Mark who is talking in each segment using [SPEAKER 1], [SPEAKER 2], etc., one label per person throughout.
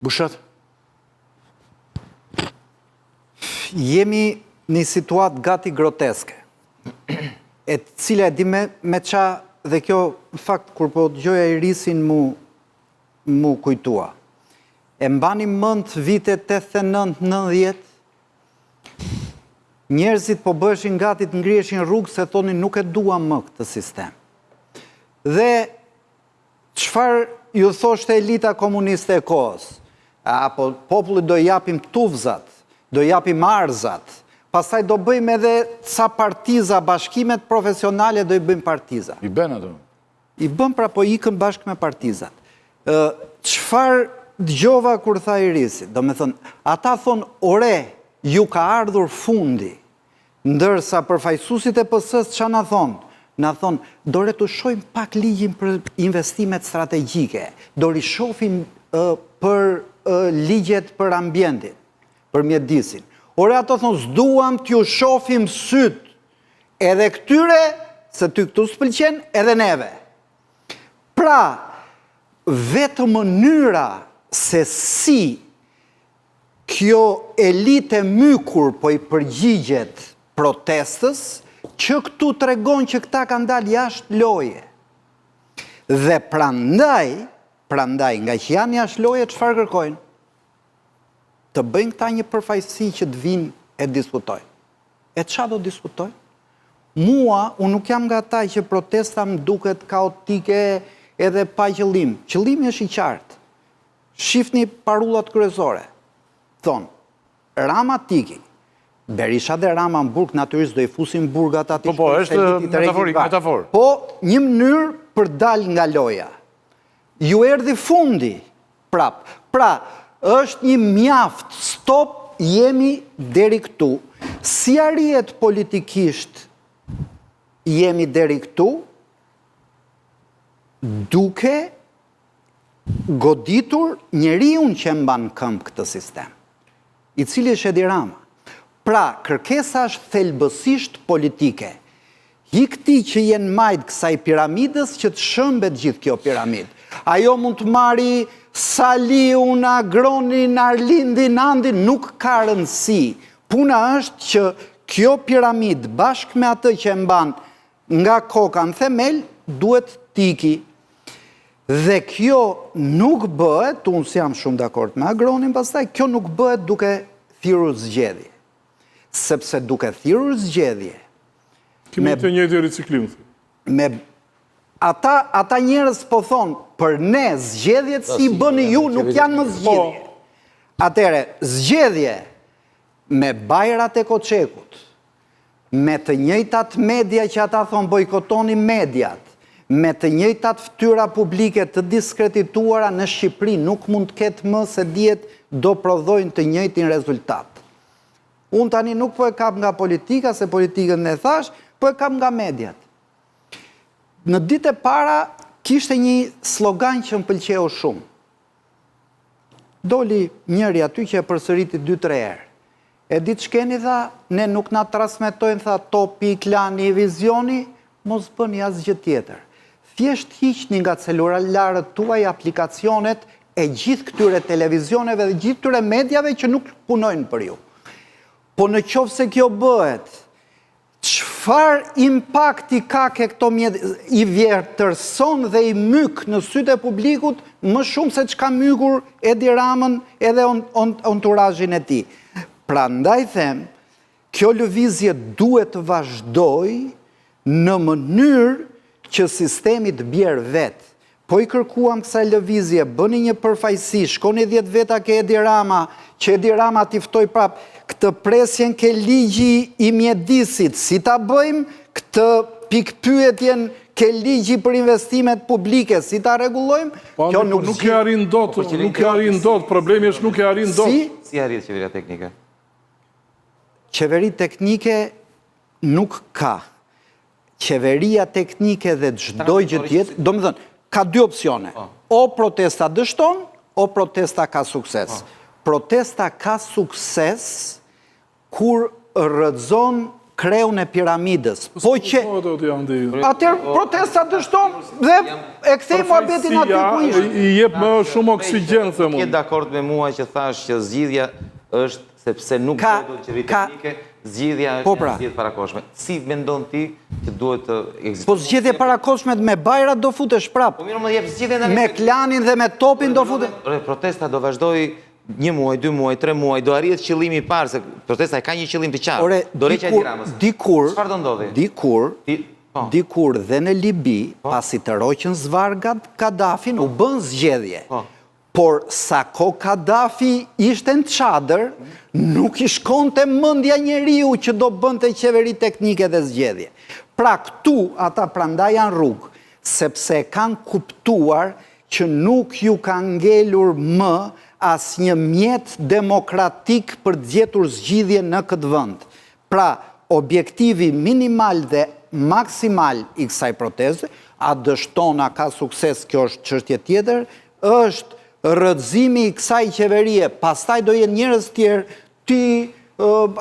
[SPEAKER 1] Bushat?
[SPEAKER 2] Jemi në një situatë gati groteske, e cila e di me, me ça dhe kjo, në fakt, kur po dëgjoja Irisin mu, m'u kujtua. E mbani mend vitet 89-90, njerëzit po bëheshin gati të ngriheshin rrugë se thonin nuk e duam më këtë sistem. Dhe Çfarë ju thoshte elita komuniste e kohës? Apo popullit do i japim tufzat, do i japim arzat, pastaj do bëjmë edhe ca partiza, bashkimet profesionale do i bëjmë partiza.
[SPEAKER 1] I bënë ato.
[SPEAKER 2] I bënë pra po ikën bashkë me partizat. Çfarë dëgjova kur tha Irisi? Domethënë, ata thonë, ore, ju ka ardhur fundi. Ndërsa përfaqësuesit e PS-së ça na thonë? Na thonë, do retushojmë pak ligjin për investimet strategjike, do rishofim për ligjet për ambientin, për mjedisin. Ore ato thonë, s'duam t'ju shofim sytë edhe këtyre, se ty këtu s'pëlqen, edhe neve. Pra, vetëm mënyra se si Kjo elitë e mykur po i përgjigjet protestës, që këtu tregon që këta kanë dalë jashtë loje. Dhe prandaj, prandaj ngaqë janë jashtë loje çfarë kërkojnë? Të bëjnë këta një përfaqësi që të vijnë e diskutojnë. E ça do diskutojnë? Mua, unë nuk jam nga ata që protesta më duket kaotike edhe pa qëllim. Qëllimi është i qartë. Shifni parullat kryesore. Thonë, Rama t'iki. Berisha dhe Rama në burg natyrisht do i fusin në burg ata
[SPEAKER 1] Po, po, është metaforik, metaforë.
[SPEAKER 2] Po, një mënyrë për dalë nga loja. Ju erdhi fundi, prap. Pra, është një mjaft, stop, jemi deri këtu. Si arrihet politikisht jemi deri këtu, duke goditur njeriun që e mban në këmbë këtë sistem, i cili është Edi Rama. Pra, kërkesa është thelbësisht politike. Ik ti që je në majë të kësaj piramidës që të shëmbet gjithë kjo piramidë. Ajo mund të marri Saliun, Agronin, Arlindin, Andin, nuk ka rëndësi. Puna është që kjo piramidë bashkë me atë që e mban nga koka në themel duhet t'iki. Dhe kjo nuk bëhet, unë s'jam shumë dakord me Agronin pastaj, kjo nuk bëhet duke thirrur zgjedhje. Sepse duke thirrur zgjedhje
[SPEAKER 3] Kemi të njëjtin riciklim.
[SPEAKER 2] Me ata ata njerëz po thonë, për ne zgjedhjet si i bëni ju nuk janë më zgjedhje. Po. Atëherë, zgjedhje me bajrat e Koçekut, Me të njëjtat media që ata thonë bojkotoni mediat, me të njëjtat fytyra publike të diskretituara në Shqipëri nuk mund të ketë më se dihet do prodhojnë të njëjtin rezultat. Unë tani nuk po e kap nga politika, se politikën e thashë, po e kap nga mediat. Në ditët e para kishte një slogan që më pëlqeu shumë. Doli njëri aty që e përsëriti 2-3 herë. E di ç'keni tha, ne nuk na transmetojnë tha Topi, Klani, Vizioni, mos bëni asgjë tjetër. Thjesht hiqni nga celularët tuaj aplikacionet e gjithë këtyre televizioneve dhe gjithë këtyre mediave që nuk punojnë për ju. Po në qoftë se kjo bëhet, Çfarë impakti ka ke këto mjete, i vjetërson dhe i myk në sytë e publikut më shumë se ç'ka mykur Edi Ramën edhe onturazhin e tij. Prandaj them, kjo lëvizje duhet të vazhdojë në mënyrë që sistemi të bjerë vetë. Po i kërkuam kësaj lëvizje, bëni një përfaqësi, shkoni 10 veta ke Edi Rama, që Edi Rama t'i ftojë prapë, këtë presjen ke ligji i mjedisit, si ta bëjmë këtë pikëpyetjen ke ligji për investimet publike, si ta rregullojmë?
[SPEAKER 3] Po, Kjo nuk, nuk e arrin dot, po, nuk e arrin dot, problemi është nuk e arrin dot.
[SPEAKER 2] Si?
[SPEAKER 4] Si arrihet qeveria teknike?
[SPEAKER 2] Qeveri teknike nuk ka. Qeveria teknike dhe çdo gjë tjetër, domethënë, ka dy opsione. Po. O protesta dështon, o protesta ka sukses. Po. Protesta ka sukses kur rrëzon kreun e piramidës. Po që... Atëherë protesta dështon dhe e kthej muhabetin aty ku
[SPEAKER 3] ishte. I jep më shumë oksigjen,
[SPEAKER 4] them unë. Je dakord me mua që thashë që zgjidhja është sepse nuk do të qeveri teknike, zgjidhja është po pra. zgjedhje të parakohshme. Si mendon ti që duhet të
[SPEAKER 2] ekzistojë? Po zgjedhje parakohshme me Bajrat do futesh prapë.
[SPEAKER 4] Po mirë, më jep zgjidhjen
[SPEAKER 2] Me klanin dhe me topin do
[SPEAKER 4] futesh. Protesta do vazhdojë një muaj, dy muaj, tre muaj, do arrihet qëllimi i parë, se protesta e ka një qëllim të qartë.
[SPEAKER 2] Ore, dorëheqja e Edi Ramës. Dikur,
[SPEAKER 4] çfarë do ndodhi?
[SPEAKER 2] Dikur, po. dikur dhe në Libi, po. pasi tërhoqën zvarrë Kadafin, u bënë zgjedhje. Po. Por sa kohë Kadafi ishte në çadër, nuk i shkonte mendja njeriu që do bënte qeveri teknike dhe zgjedhje. Pra këtu ata prandaj janë rrugë, sepse kanë kuptuar që nuk ju ka ngelur më asnjë mjet demokratik për të gjetur zgjidhje në këtë vend. Pra, objektivi minimal dhe maksimal i kësaj proteste, a dështon, a ka sukses, kjo është çështje tjetër, është rrëzimi i kësaj qeverie, pastaj do jenë njerëz të tjerë, ti,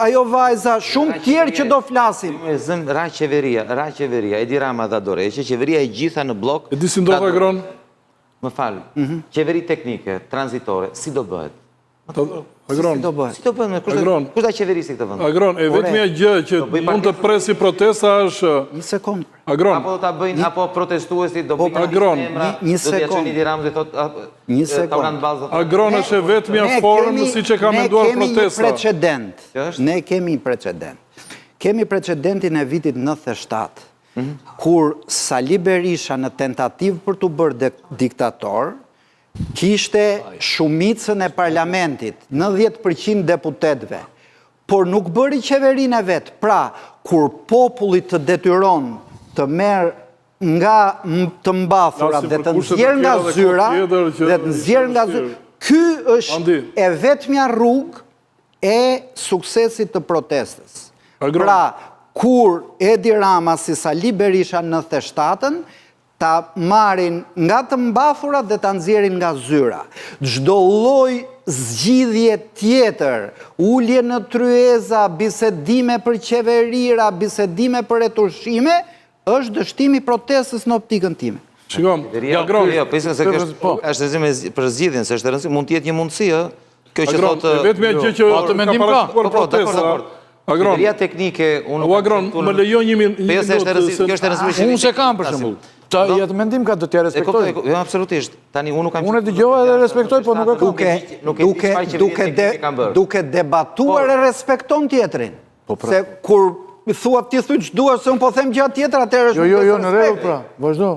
[SPEAKER 2] ajo vajza, shumë tjerë që do
[SPEAKER 4] flasin. E zëmë, ra qeveria, ra qeveria, Edi Rama dha dorëheqje, qeveria e gjitha në
[SPEAKER 3] bllok. E di si ndodh Agron?
[SPEAKER 4] Më fal, mhm. qeveri teknike, tranzitore, si do bëhet?
[SPEAKER 3] Agron,
[SPEAKER 4] si do bëhet? Si do bëhet? Kush do kush do qeverisë këtë
[SPEAKER 3] vend? Agron, e vetmja gjë që mund të presi protesta është
[SPEAKER 2] një sekondë.
[SPEAKER 3] Agron.
[SPEAKER 4] Apo do ta bëjnë apo protestuesit do po,
[SPEAKER 3] bëjnë Agron,
[SPEAKER 4] emra, një sekondë. Do t'ia çojnë Edi thotë
[SPEAKER 2] një sekondë.
[SPEAKER 3] Agron është e vetmja formë siç e ka menduar protesta.
[SPEAKER 2] Ne kemi një precedent. Ne kemi një precedent. Kemi precedentin e vitit 97. Mhm. Kur Sali Berisha në tentativë për t'u bërë diktator, Kishte shumicën e parlamentit, 90% deputetëve, por nuk bëri qeverinë e vet. Pra, kur populli të detyron të merr nga të mbathurat dhe të nxjerr nga zyra, dhe të nxjerr nga zyra, ky është e vetmja rrugë e suksesit të protestës. Pra, kur Edi Rama si Sali Berisha në 97-ën, Ta marrin nga të mbathurat dhe ta nxjerrin nga zyra. Çdo lloj zgjidhje tjetër, ulje në tryeza, bisedime për qeverira, bisedime për retushime, është dështim i protestës në optikën
[SPEAKER 3] time. Shiko,
[SPEAKER 4] Agron, jo, po se kjo është po. është rëndësishme për zgjidhjen, se është rëndësishme, mund të jetë një mundësi, ë. Kjo që
[SPEAKER 3] thotë E vetmja gjë që po, ka parashikuar po, po, protesta.
[SPEAKER 4] Agron. Qeveria teknike,
[SPEAKER 3] unë O Agron, më lejo një
[SPEAKER 4] minutë. Po jo se është rëndësishme, kjo është e
[SPEAKER 1] rëndësishme. Unë s'e kam për shembull. Ta jetë mendim ka do t'ja respektoj.
[SPEAKER 4] Jo, absolutisht. Tani unë nuk
[SPEAKER 1] kam Unë e dëgjova dhe respektoj, po nuk e kam.
[SPEAKER 2] Duke duke duke duke debatuar e respekton tjetrin. Po pra. Se kur thua ti thuj ç'duash se unë po them gjë tjetër, atëherë
[SPEAKER 1] është Jo, jo, jo, në rregull pra. Vazhdo.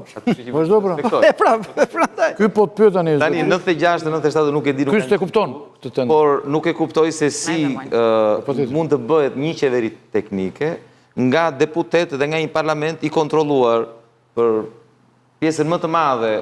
[SPEAKER 1] Vazhdo
[SPEAKER 2] pra. E pra,
[SPEAKER 1] prandaj. Ky po të pyet
[SPEAKER 4] tani. Tani 96 97 nuk e di
[SPEAKER 1] nuk. Ky s'e kupton
[SPEAKER 4] këtë tendë. Por nuk e kuptoj se si po, mund të bëhet një qeveri teknike nga deputetë dhe nga një parlament i kontrolluar për pjesën më të madhe.